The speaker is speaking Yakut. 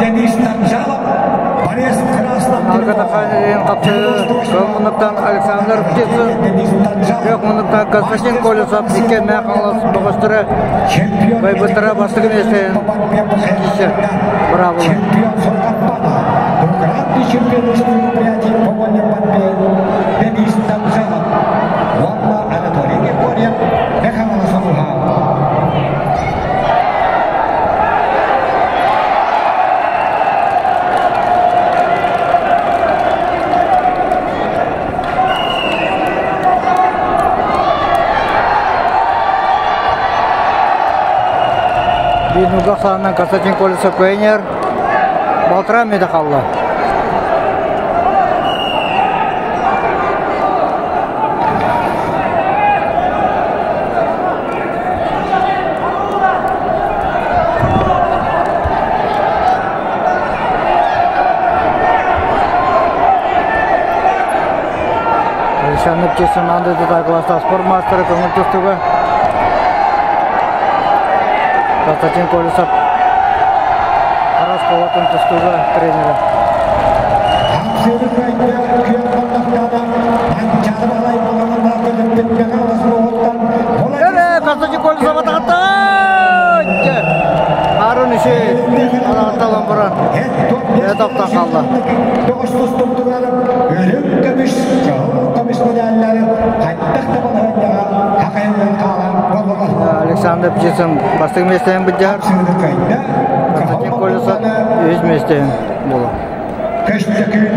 Денис Танжалов, Борис Красных Алгатаханин хапсыы кыл муннуктан Александр Птицын, күөх муннуктан Константин Колесов икки эмээх хаҥалас бөҕөстөрө байбыттара бастакы миэстэнэн киирсэр быраабыла. Чемпион Сургатпана, двукратный чемпион мероприятий по вольной борьбе Денис Танжалов, уонна Анатолий Григорьев, Михаил Сулуха. Биир ахсаанынан Константин Колесов кыайнер балтараа мүнүүтэ хаалла. Александр Птицын Тутакласта спорт маастара көҥүл тустууга Константин Колесов Арас Колотун тустууга тренера. Константин Колесов атаҕатта! Аарон үсү араҕатталан баран тоқтан қалды. Үрүҥ көмүс, кыһыл көмүс медаллары хайдах да балаһыанньаҕа хахайыллан хаалан буоллаҕа. Александр Птицын бастакы миэстэһин быдьаар. Константин Колесов үһүс миэстэһин буолар. Көстөкүүн.